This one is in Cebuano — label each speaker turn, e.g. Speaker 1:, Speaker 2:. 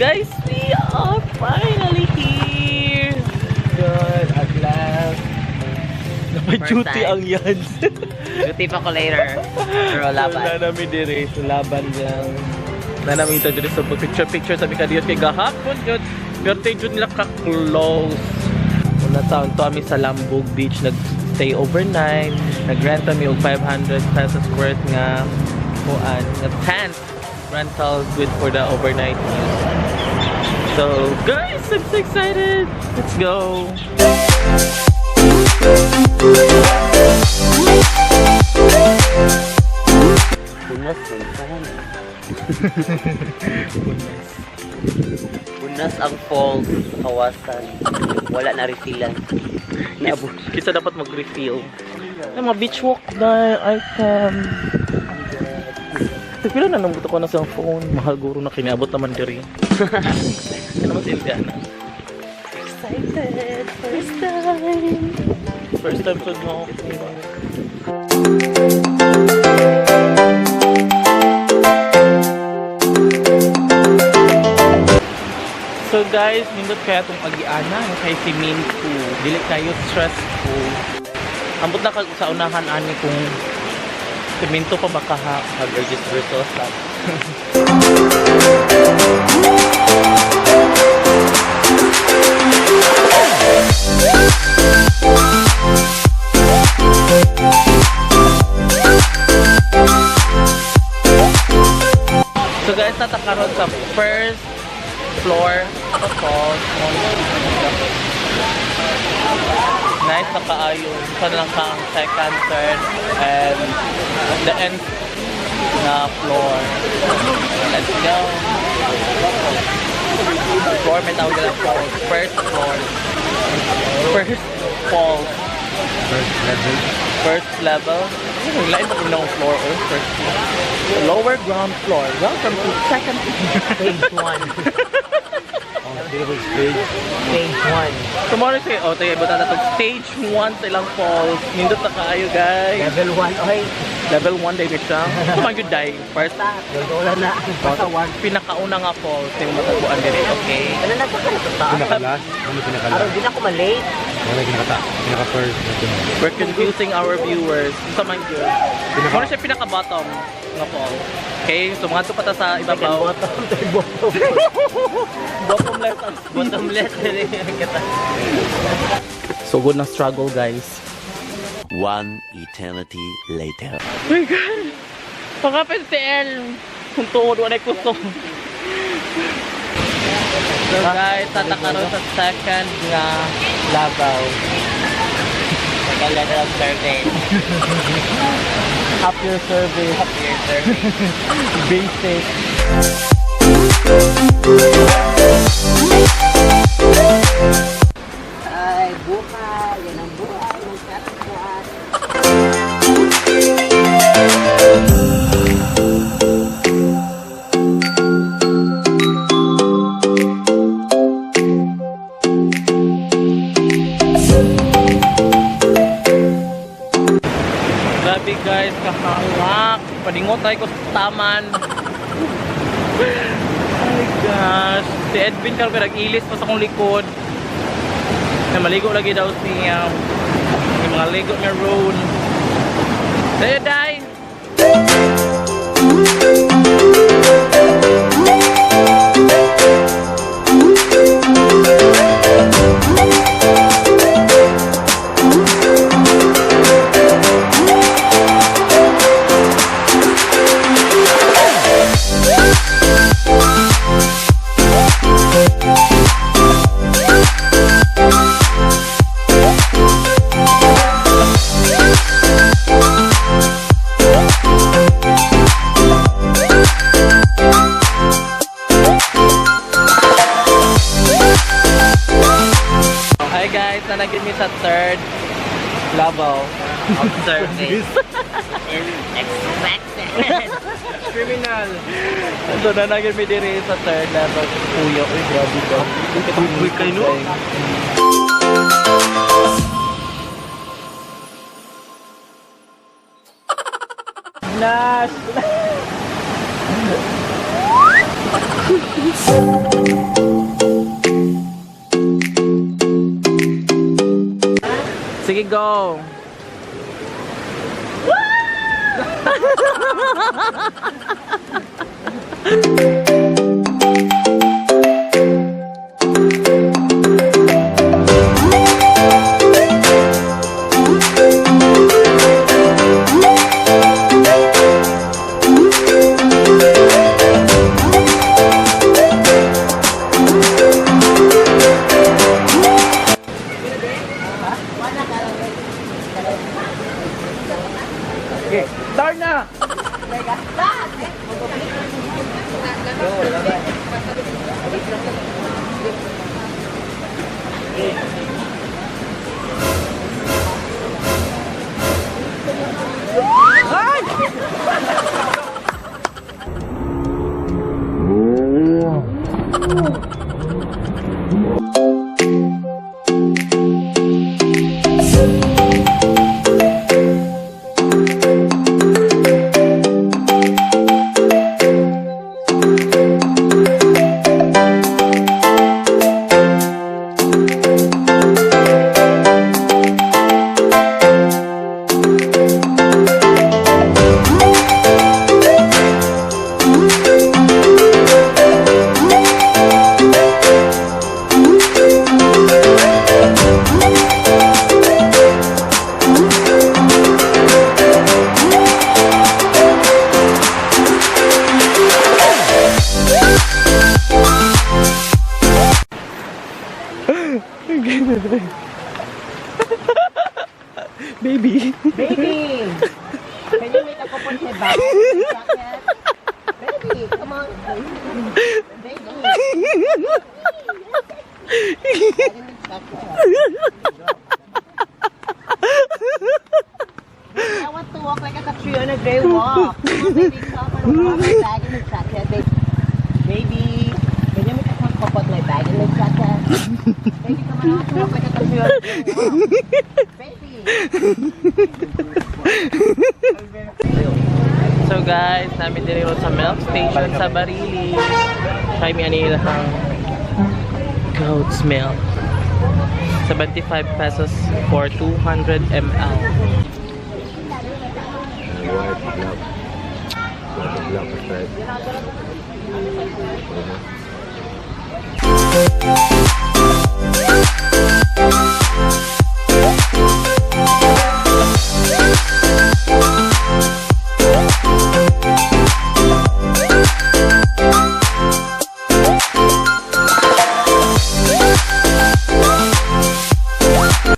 Speaker 1: Guys, we are finally here! God, at last. Napay-duty
Speaker 2: First time.
Speaker 1: Ang yan.
Speaker 2: Duty pa ko later. Pero laban.
Speaker 1: Na nami dire so laban lang. Na nami ito dire sa picture picture sa Mikadios kay gahapon jud. Birthday jud nila ka-close. Una taon to kami sa Lambog Beach, nag-stay overnight. Nag-rent kami og 500 pesos worth nga kuan, nga tent rental, good for the overnight use. So, guys, I'm so excited. Let's go.
Speaker 2: Punas, man. Punas ang falls sa kawasan. Wala na refillan. Naabot.
Speaker 1: Kisa dapat mag-refill. Ay, mga beach walk na item. Pila na nang ko na sa phone. Mahal guro na kiniabot naman diri. Ano naman si Indiana? Excited! First time! First time ko no. So guys, nindot kaya itong agiana kay si Mintu. Dili kayo stressful. Ambot na kag sa unahan ani kung siminto pa ba kaha.
Speaker 2: Pag-urgis versus.
Speaker 1: So guys, natakaroon sa first floor of falls. Nice na kaayo. Saan lang ka ang second, third, and the end na floor. Let's go. Floor, may tawag nila falls. First floor. First falls.
Speaker 3: First level.
Speaker 1: First level. Ano, lain pa kung floor or first floor. Lower ground floor. Welcome to second
Speaker 2: Stage 1.
Speaker 3: On table stage.
Speaker 2: Stage 1.
Speaker 1: Tomorrow say, oh, tayo, ibutan na itong stage 1 sa ilang falls. Nindot na kaayo, guys.
Speaker 2: Level 1. Okay.
Speaker 1: Level 1 day siya. So, man, good day. First,
Speaker 2: Wala na. Basta 1.
Speaker 1: Pinakauna nga falls yung matagpuan dire, okay?
Speaker 2: Ano na sa kanito?
Speaker 3: Pinaka-last. Ano pinaka-last?
Speaker 2: Araw din ako malate.
Speaker 3: Wala pinaka pinaka-first.
Speaker 1: We're confusing our viewers. Sa man yun. Pinaka siya pinaka-bottom nga falls. Okay, so mga pa ta sa
Speaker 2: Second
Speaker 1: ibabaw.
Speaker 2: bottom, third bottom.
Speaker 1: Bottomless ang
Speaker 2: Bottomless.
Speaker 1: So good na struggle, guys.
Speaker 4: One eternity later.
Speaker 1: Oh my God! Pakapit si El! Kung tuod, wala kusog. So guys, tatakaroon sa second nga labaw.
Speaker 2: Second level of service.
Speaker 1: Up your service.
Speaker 2: Up your service.
Speaker 1: Basic.
Speaker 2: Ay, buhay. Yan ang buhay. Magkakabuhat.
Speaker 1: Grabe guys, kahangak. Paningot tayo ko sa taman. Oh my gosh. Si Edwin karon nag-ilis pa sa akong likod. Na maligo lagi daw siya. Yung mga ligo niya roon. Tayo, day! Hi guys, nanagin mi sa third level
Speaker 2: Of service. Is expected.
Speaker 1: Criminal. So nanagin mi diri sa third level. Kuya, uy, grabe ka.
Speaker 3: Uy, kayo, no?
Speaker 1: Nash! Sige, go! Okay. Darna! Baby!
Speaker 2: Baby! Can you make a couple head back? Baby, come on. Baby. I want to walk like a Catriona Gray walk. Come on, baby, come on. I want my bag in the jacket, baby. Baby, can you make a cup of my bag in the jacket? Baby, come on. I want to walk like a Catriona Gray walk. Baby.
Speaker 1: So guys, namin diri ron sa milk station sa Barili. Try mi ani ilahang goat's milk. 75 pesos for 200 ml.
Speaker 3: White, black. White, black, red.